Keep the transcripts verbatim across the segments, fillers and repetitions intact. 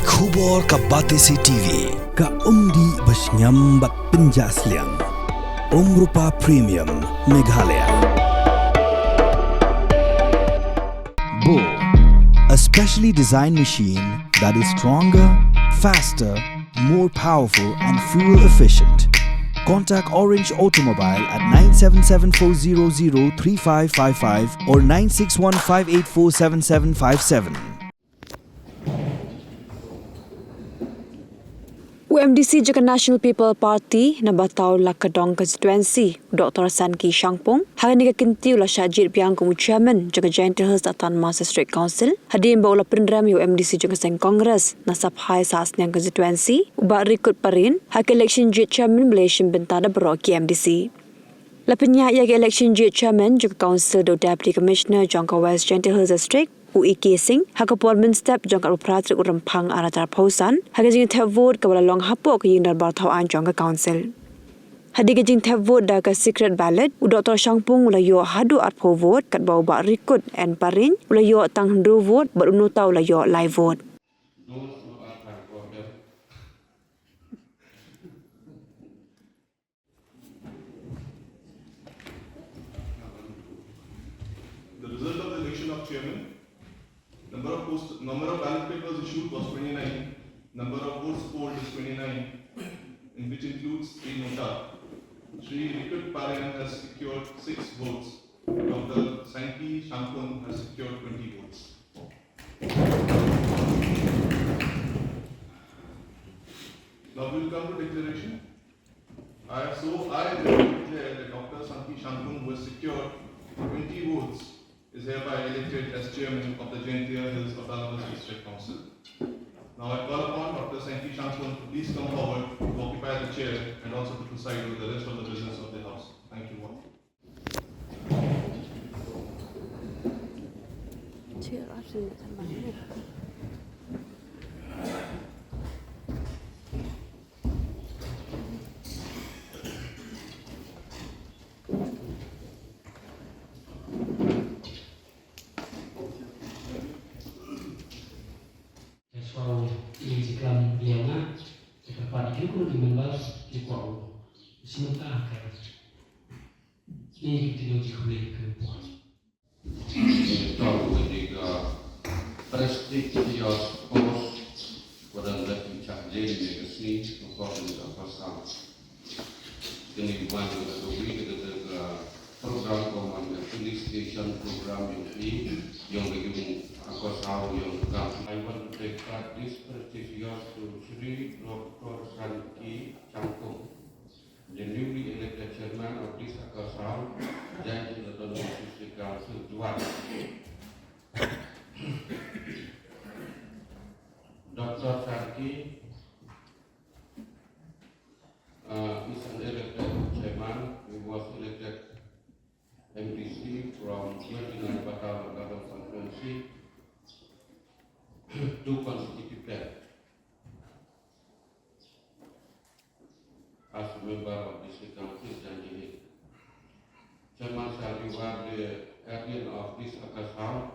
Khubor ka Batesi T V, ka umdih ba shngiam bad pynjah sliang. Umrupa Premium, Meghalaya. Bo, a specially designed machine that is stronger, faster, more powerful and fuel efficient. Contact Orange Automobile at nine seven seven four zero zero three five five five or nine six one five eight four seven seven five seven. U M D C jong ka National People Party na Bataw Lakadong Constituency, u Doctor Sanki Shangpung, ha kane ka kynti u la shah jied biang kum u chairman jong ka Jaintia Hills Autonomous District Council, hadien ba u la pynrem ïa u M D C jong ka seng Congress na Saphai Sahsniang Constituency, u Bah Rikut Parin, ha ka election jied chairman ba la ïashim bynta da baroh ki M D C. La pynïaid ïa ka election jied chairman jong ka council da u Deputy Commissioner jong ka West Jaintia Hills District, u E K Singh, ha ka por mynstep jong ka arphew phra tarik u Rymphang arhajar arphew san, ha ka jingthep vote kaba la long hapoh ka ïing dorbar thaw aiñ jong ka council. Hadien ka jingthep vote da ka secret ballot, u Doctor Shangpung u la ïoh haduh arphew vote, katba u Bah Rikut N Parin u la ïoh tang hynriew vote, bad u Nota u la ïoh lai vote. The result of the election of chairman, number of post, number of ballot papers issued was twenty-nine, number of votes polled is twenty-nine, in which includes a Nota. Shri Rikut Parin has secured six votes, Doctor Sanki Shangpung has secured twenty votes. Now we will come to declaration. I so I therefore declare that Doctor Sanki Shangpung, who has secured twenty votes, is hereby elected as chairman of the Jaintia Hills Autonomous District Council. Now I call upon Doctor Sanki Shangpung to please come forward to occupy the chair and also to preside over the rest of the business of the house. Thank you all. Te shuwa u ïeng jingklam ïa nga, te kyrpad ïa ki ruh ki members ki kwah u sngewthuh ha ka. Ïa ki, ki, ki khublei ki por. Tang ka dei ka prestigious post, ba dang da ki chak jai ne ka sngi, ka por ne ka por sam. Kane ka wan ka dei ka, ka program ko man ka felicitation program ïong i, ïong ka ïung Akhasaw, ïong ka. I want to take part this prestigious to Shri Doctor Sanki Shangpung, the newly elected chairman of this Akhasaw Jaintia Autonomous District Council, Jowai. Doctor Sanki, uh, is an elected chairman. He was elected M D C from twenty-nine Bataw Lakadong constituency, two consecutive term. As a member of District Council, Jaintia Hills. Chairman, sir, you are the guardian of this Akhasaw.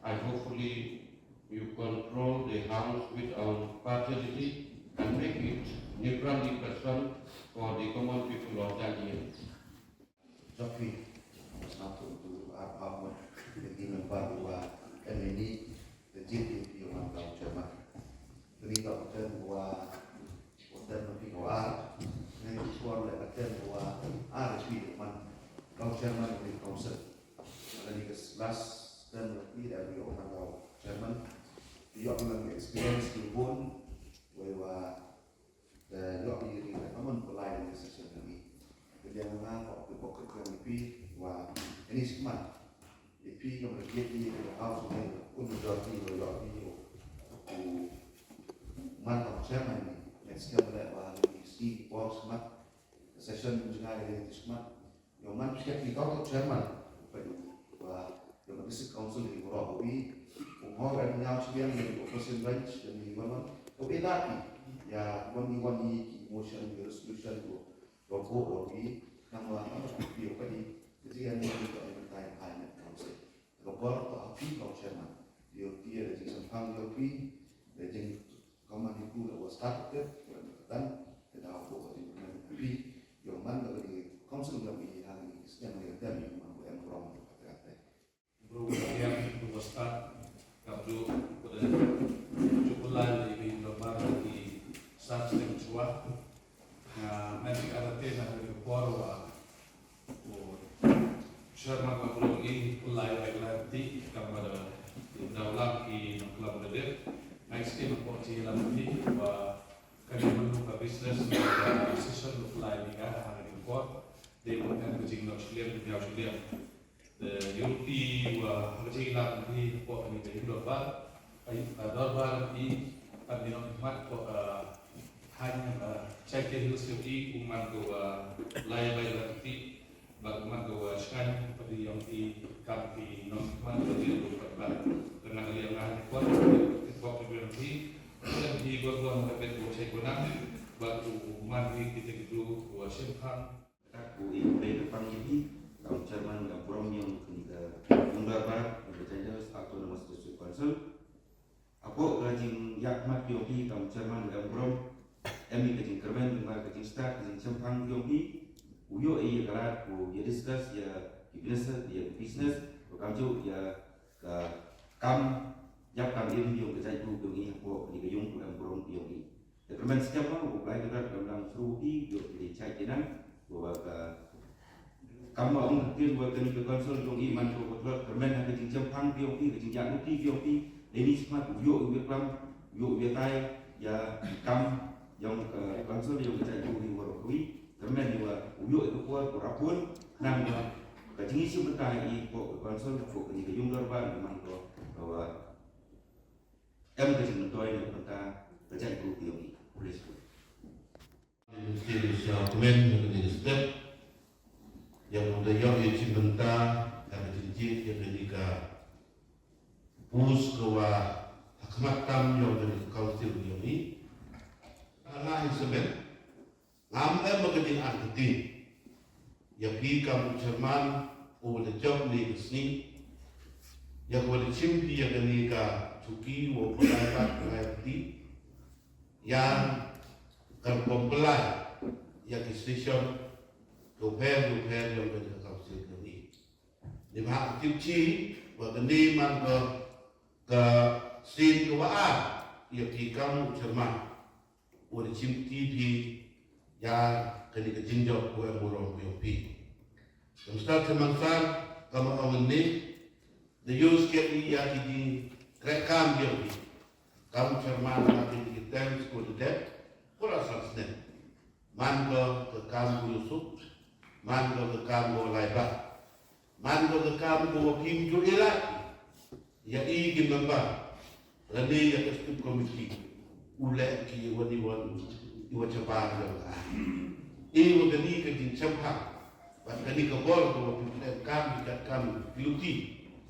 I hopefully you control the house without partiality and make it neutrally person for the common people of Jaintia Hills. Joffi, satu tu apa pun, jadi nampak dua, dan ini kejil di Piawan Kau Cermat. Ini kau ten dua, hotel nanti kau ar, ini suar le hotel dua, ar pi man, kau Cermat di council. Ada di kelas dan lebih dari orang kau Cermat, dia bilang experience di pun, wewa Te ïoh ïa ki, ka mon pynlait ïa ka session kane. Te ïa nga ka, ka bok ka ïa phi wa kane shisha. Ïa phi ka mon ïa phi ka house ne, un majority wa ïoh phi u man ka chairman ne. Next time le wa ki sngi por shisha. Session jngai ïa ki shisha. Ïa man phi ka phi ka chairman. Phi wa ïa man district council ki bro ko phi. Ko ho kan ïa chi yang ïa ko president bench ïa ni wan wan. Ko phi la phi ïa wan ni wan ni ki motion ki resolution ko ko ko ko phi. Nang wa nang phi ko phi. Jadi ïa ni ko ïa man tai hai ïa council. Ko bor ko phi ko chairman. Ïa phi ïa jing sampang ïa phi ïa jing Tat te, wan ka tan, te daw ko ka jingkmen ka pi, ïong man ka di council ka pi ha ni sdang ni dem ïong man ko em rong ka tat te. Bro, yang bro start, ka bro ko da ju ko lai ni bi lo mar ki sat seng chua. Nga men ki ada te na ki por wa Chairman ka bro i pulai rai rai ti kam pada daw lam ki nong kelam da dep. Ngai skim ko ti lam ti wa kan menu ka business ka session pulai ni ka ha ni ko. Dei bukan kejing nong seliam nyau seliam. De yoti wa kejing lam ti ko ni ka yudor ba. Ai, ah, dorbar i, ah, minot mat ko, ah, hanya, ah, Jaintia Hills i, u man ko, ah, lai bai la ti, ba u man ko, ah, skan, pa di yang i, kam i, no, man ko di ko, ba, ba, tengah di yang ngan ko, ko, ko, ko, i, i, ko, ko, ko, ko, ko, ko, man di kita gitu, ko, simpang. Ka u i u dei ka pang ïa phi, kam chairman ka burom ïong kani ka yung dorbar, yung ka Jaintia Hills Autonomous District Council. Hapoh ka jingïakhmat ïong phi kam chairman ka burom, em ïa ka jingkyrmen, ïa ka jingstad, ka jingchemphang ïong phi, u ïoh ïa ka lad, u ïa discuss, ïa ki business, ïa ki business, u kam ju, ïa ka kam, ïap kam im ïong ka jaitbynriew ïong i, hapoh kani ka yung ka burom ïong i. Te kyrmen skhem ma, u Blai Kynrad kam dang sru i, ïoh ki chai ki nang, ba ka kam ma ong ktien ba kani ka council ïong i man ko ba tlot, kyrmen ha ka jingchemphang ïong i, ka jingïaid ïong i, ïong i, dei ni smat, ïoh ïoh klam, ïoh ïoh tai, ïa kam, ïong ka council ïong ka jaitbynriew ïong i, kyrmen ïa u ïoh ïa ka por, ko rapun, nang ba, ka jingïashim bynta i, ko ka council, ko kani ka yung dorbar, man ko, ba, em ka jingmyntoi na ka bynta ka jaitbynriew ïong i. Praise God. Ministry of Women na kane ka step. Ïa u da ïoh ïa ka jingmyntoi na ka jingjied ïa kane ka post ka wa ha khmat tam ïong kane ka council ïong i. Ala in semen. Ngam em ba ka jingangkatien ïa phi kam u chairman u ba da jop ne ka sngi, ïa ka ba da shim phi ïa kane ka chuki u ba da ka ka ti ïa ka rukom pynlait ïa ki session ka u pher u pher ïa kane ka council ka ni. Ni ba ha ka tip chi ba kane man ka ka sien ka wa ar ïa phi kam u chairman. Wat shim ti phi ïa kane ka jingjop ko em burom ko ïong phi. Kam stad chairman sir, kam ong ne da ïoh skhem ïa ki jingkren kam ïong phi. Kam chairman na kane ka tem ko da dep ko la san snem. Man ko ka kam ko ïoh suk, man ko ka kam ko lai ba. Man ko ka kam ko wa phim ju ilai ïa i ki member lane ïa ka state committee u leh ki wan i wan i wa chabar ïa ka. I wa kani ka jingchemphang bad kani ka bor ko wa phim leh kam ïa ka kam ki luti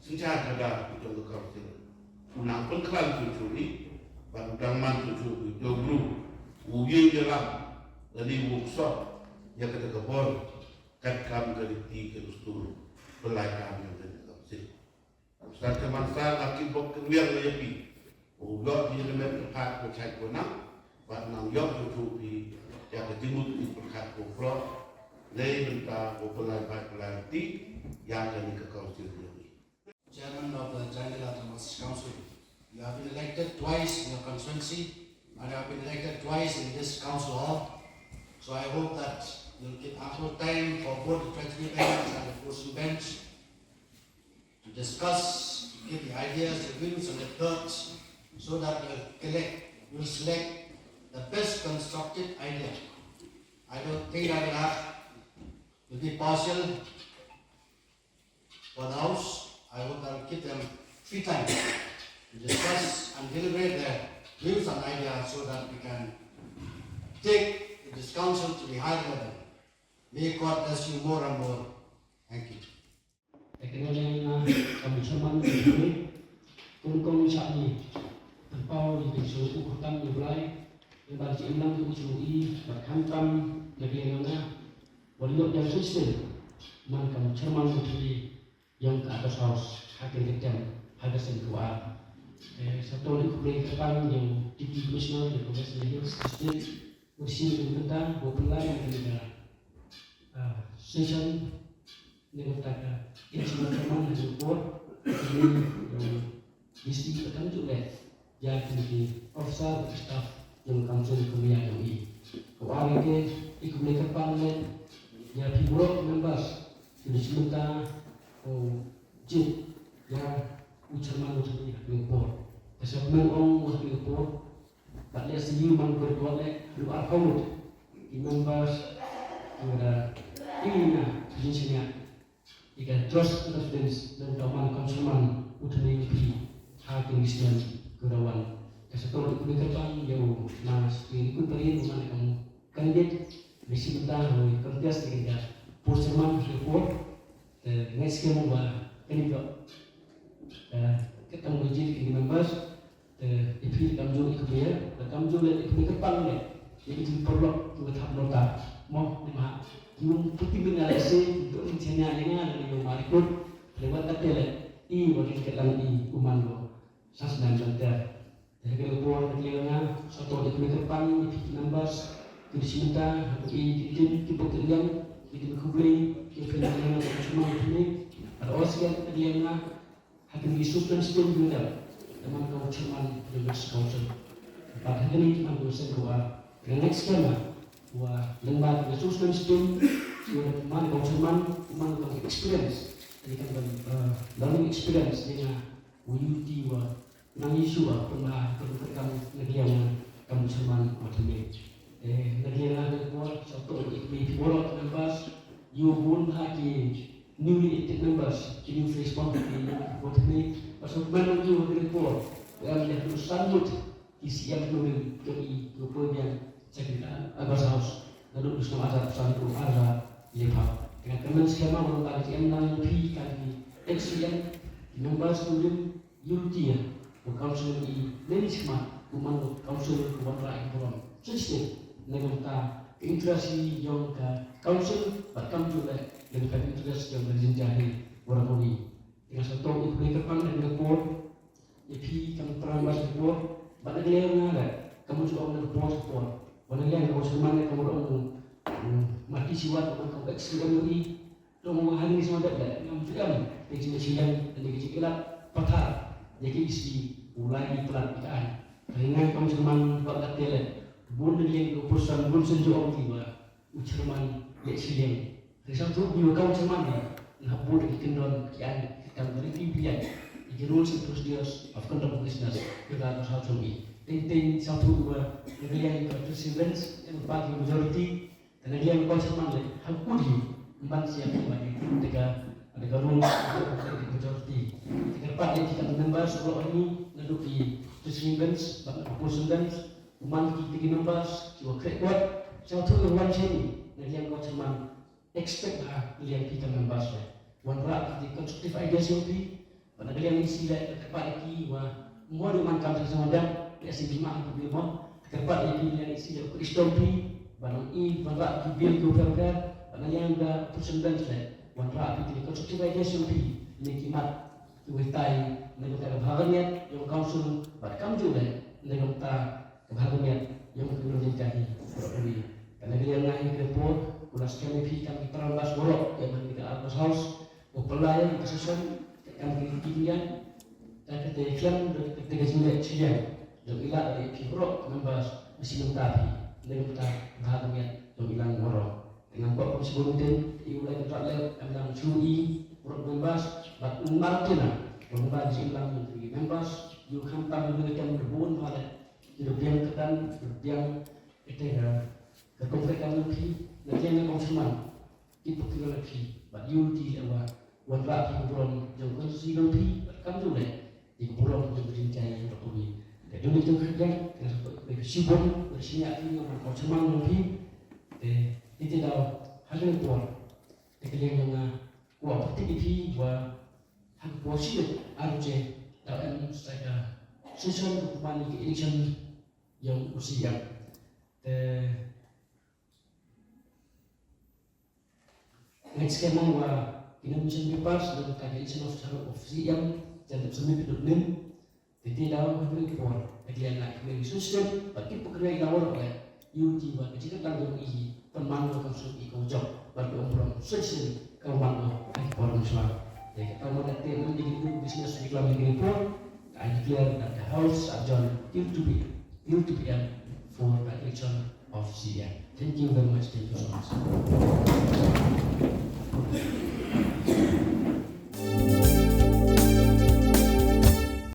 synshar ka da ki jong ka council. U nang pynkhlaiñ chuchu i bad u dang man chuchu ki jong group u ïeng ïalam lane u ksor ïa kata ka bor. Kat kam ka riti ka dustur pynlait kam ïa ka dustur. Sa ka man sa ka ki bok ka wiang ïa pi. U ïoh ïa ka met ka phat ka chait ka nang. Bad nang ïoh ka tu pi ïa ka jingmut ki pyrkhat ka prok. Lei bynta u pynlait bad pynlait riti ïa ka ni ka council ïa pi. Chairman of the Jaintia Hills Autonomous Council. You have been elected twice in your constituency and you have been elected twice in this council hall. So I hope that you'll give ample time for both the treasury bench and the portion bench to discuss, to give the ideas, the views and the thoughts so that we'll collect, we'll select the best constructive idea. I don't think I will have to be partial for the house. I hope I'll give them free time to discuss and deliberate their views and ideas so that we can take this council to the higher level. May God bless you more and more. Thank you. Teknologi na kami chairman ni kung kong sa ni terpau di pinsu ukutan ni belai yang bagi imlang tu chu i berkhantam dari yang na. Waliok yang sisi man kami chairman ni ïong ka August House ha ka kyrteng ha ka seng ka wa. Eh, sa to ïa u khublei kyrpang ïa u Deputy Commissioner ïa ka West Jaintia Hills District, u Sri Kumkenta, u pynlai ïa ka, ah, session ne ka bynta ka Council Chairman ha ka por, ïa u D C bad kumjuh leh ïa kine ki officer bad staff jong ka Council kumba ïa jong i. Ka ar ïa ka, i khublei kyrpang leh ïa phi baroh members, ki dei shi mynta, u jied ïa u chairman u chairman ha kane ka por. Ka sha kumne ong ha kane ka por, bad leh sha ïing man ka por leh haduh arphew ngut ki members kiba da ïeng na ka jingshaniah ïa ka trust confidence na u tau man u chairman u chairman u phi ha kine ki snem kiba da wan. Ka sha to ïa u khublei kyrpang ïa u na Shri Rikun Parin u man kum candidate, me shi mynta u contest ïa ka post chairman ha kane ka por. Te nga ngeit skhem ba kane ka, eh, ka kam ka jingïeit ki members, te i phi kamjong i khublei, te kamjong leh i khublei kyrpang leh ïa ki jingparalok kiba thap nota. Mo, ne ma ki um pynti mynta leh se ki to in chena ïa nga leh ïa u Marikut, leh wat kate leh i ba kin ket lang i u man lo. Sa snem jong te. Te ha kane ka por nga kylli nga, sa to ïa khublei kyrpang ïa phi ki members, ki dei shi mynta, ha ka i ki tim, ki bok ki liang, ki tim khublei, ki phi lang ïa nga, ki sumar ki phi. Bad ot sien nga kylli nga, ha kine ki snem shiphew ki dang, da man ka u chairman jong ka District Council. Bad ha kine ki man ka u seng ka wa, ka next term, wa lyngba kine ki snem shiphew, ki wa da man ka u chairman, man ka experience, kane ka, uh, learning experience, ïa nga, u ïohi wa nang ïohi shuwa, kumba, kumba ka kam na ka liang kam u chairman wa thymmai. Eh, na ka liang ka por, sa to ïa ki baroh members, ïa u bun ha ki newly elected members, ki new face bun ha ki wa thymmai, bad sa kumba nang ïa u ha ka por, em leh u san ngut, ki C M newly, ki ki u poi biang, second, uh, August House, naduh u snem arhajar san haduh arhajar laiphew. Te nga kmen skhem ba nangta ki C M nang ïa phi, ka ki ex C M, ki members newly, Ïa u lynti ïa u council i lynti smat, u man u council u wanrah ïa ka burom. Shisien na ka bynta ka interest ïong ka council bad kamjong leh na ka bynta ka interest ïong ka Ri Jaiñtia Hills Waroh Kawi. Te nga sngewthuh ïa ka kyrpang na ka por ïa phi kam pran bad ka por bad na ka liang nga leh kam ju ong na ka por ka por. Bad na ka liang ka por sha man ka por ong Marty Shiwat u man ka ex C M i. Long mo ha ngi sngewdep leh ngam ju em ïa ka jingshiliang, ïa ka jingïalap pathar ïa ka E C u lai ki plat ïa ka aiñ. Hynrei ngi kum sngewman ba ka te leh bun ngi ïeng ka pyrshang bun sien jong ki ba u chairman ïa shiliang. Hynrei sngewthuh ïa ka u chairman ba nga hap bud ïa ki kyndon ki aiñ ki kam ka riti bniat ïa ki rules and procedures of conduct of business ïa ka ka sa jong ngi. Teng teng sngewthuh ba ngi ïeng ka president and party majority. Te na ka liang ka chairman leh ha kut hi ban sngewthuh ba ïa ka, ïa ka rule, ïa ka majority. Te kyrpad ïa ki members baroh hangne naduh ki presiding bench bad opposition bench, u man ki te ki members kiwa khreh kwah sngewthuh ïa u wan shen. Na ka liang ka chairman expect ha ka liang ki members leh wanrah ki constructive ideas ïa phi. Bad na ka liang E C leh ka kyrpad ïa ki wa mo dei man kam sa sngewdem ka S C P ma ha ka bill mo. Ka kyrpad ïa ki liang E C leh ka istom phi bad nang i wanrah ki bill ki u pher pher. Bad na liang ka opposition bench leh wanrah phi ki constructive ideas ïa phi ne ki mat ki wei tai ne ka bha ka miat ïa u council bad kamjong leh ne ka bha ka miat ïa u community ka hi. Bad na ka liang nga hi ka por ku la skhem ïa phi kam ki para members baroh ïa man ka August House. Ko pynlai ïa ka session ka kam ki ki ïa ka kate khlem da kate ka jingleh chiliang da i la da i phi baroh members masi mynta phi da mynta bha ka miat da i lang baroh. Te ngam kwah kum sibun tin i u lai ka trak leh em lang chu i baroh members bad u mar tina baroh members i lang i members yu kham tam yu kem da bun bha leh i da biang ka dan da biang kate ka ka kong ka kam phi na tiang ka kong sman. Ki pyrkhat ïa phi bad ïohi leh wa wanrah phi burom jong ka constituency jong phi bad kamjong leh ïa ka burom jong ka jingïaid jong ka phi. Te jong ka jingïaid ka shibun ka shiniah phi nga man ka chairman jong phi. Te ïa te daw ha ka por te ka liang jong nga kwah pyrthei ïa phi wa ha ka por shi ar je daw em sa ka session ka kumne ka election jong u C M. Te Next kane wa ki nomination papers da ka election of, of C M, jan da submit dot nin. Te te daw ha kane ka por, ha ki liang na ki kmie ki sngewsih bad ki pyrkhat ïa ka daw ruh, ïa u ti bad ka jingkyrkhu jong i, pynman ko kam suk i ko jop bad ka umrong sngewsih ka man ko ha ki por mynshuwa. Te ka tang ma ka te man ki business reclaim in report, I declare that the house adjourned till two p.m. till two p.m. for the election of C E M. Thank you very much. Thank you so much.